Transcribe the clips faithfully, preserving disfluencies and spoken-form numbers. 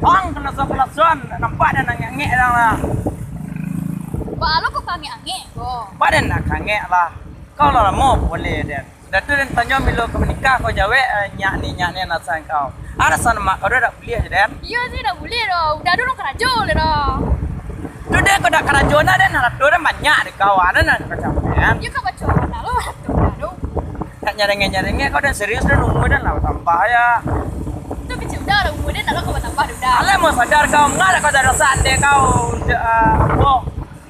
Ang kalaso-kalasoan, nampak den angek-angek dang lah. Baa lo kok ka angek-angek ko? Badan nak angek lah. Kau lah lamo boleh den. Sudah tu den tanyo bilo ka manikah kau jawek, eh, nyak ni, nyak ni alasan kau. Alasan mak kau tu dak buliah je den. Iyo sih dak buliah doh. Udah dulu karajo le doh. Tu den kau dak karajo nah den, harato den banyak di kau, ado nah kau capai den. Iyo ka baco dah lo harato dah tu. Nak nyarengeh-nyarengeh kau den serius den umur den lah batambah ya. Tu kecil udah lah umur den dak lo kau batambah dah. Alah mau sadar kau, manga dak kau dak rasa ande kau untuk, ah, apo?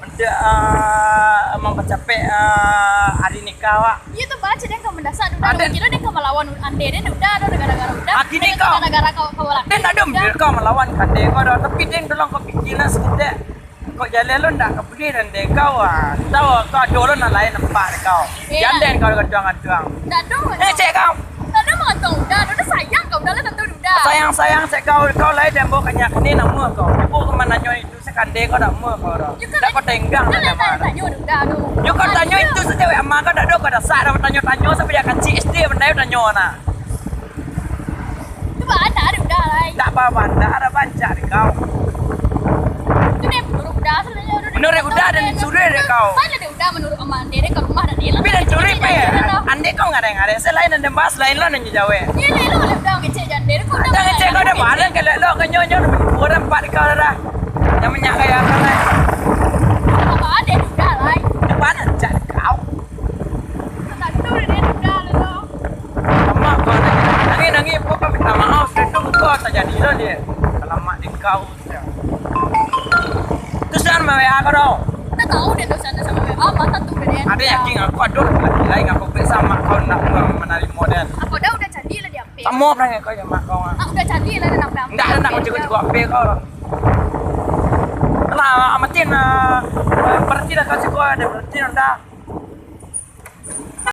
Untuk, ah, mampacapek, ah, hari nikah awak. Iyo tu baco den kau mandasak tu dah. Aden. Kiro den kau malawan ande den udah tu gara-gara udah. Hari nikah. Gara-gara kau kau laki. Den dak ado mungkin kau malawan ande kau dah. Tapi den tolong kau pikir lah saketek. Kok jaleh lo ndak ka buliah dan dek kau, ah. Tahu kau ado lo nan lain nampak dek kau. Iyo. Jan den kau gaduang-gaduang. Ndak ado. Eh, cek kau. Ndak ado mangantuang udah, udah sayang kau, udah lah tantu udah. Sayang-sayang cek kau, kau lai den bawa kanyak ni nama kau. Ibu ka mananyo itu sakande kau dak mua kau dah. Yo kan. Dak kau tenggang kan dah lai mah. Tanyo udah tu. Yo kau tanyo itu saja wek ama kau dak ado kau dah sak dah tanyo-tanyo sampai dia kacik S D pandai tanyo nah. Tu bana ada udah lai. Tak apa-apa, tak ada bancak di kau. Tu dia menurut udah sebenarnya. Menurut udah dan suruh dek kau. Mana dia udah menurut aman dia, dia ke rumah dan dia. Tapi dan curi pe. Andai kau ngadai-ngadai, selain dan bahas lain lah nanya jawab. Dia lain lah udah ngecek jande. Kau udah ngecek kau dah mana kalau lo kenyonyo orang empat kau dah. Yang minyak kayak apa lai? Apa ada udah lai. Di mana cak kau? Satu dia udah lo. Amak kau nangis-nangis, kau minta maaf, itu kau tak jadi lah dia. Alamak di kau. Terus jangan ma-W A kau tau. Tak tahu dia tu sana sama W A, mata tu udah dia. Ada yakin aku ada lagi lain aku periksa mak kau nak manarimo dia. Aku dah udah jadi lah dia. Samo perangai kau jo mak kau, ah. Ah, udah jadi lah dia nak. Ndak, ndak, kau cukup-cukup H P kau lah. Lah, amatin, ah, berhenti dah kau cukup ada berhenti dah.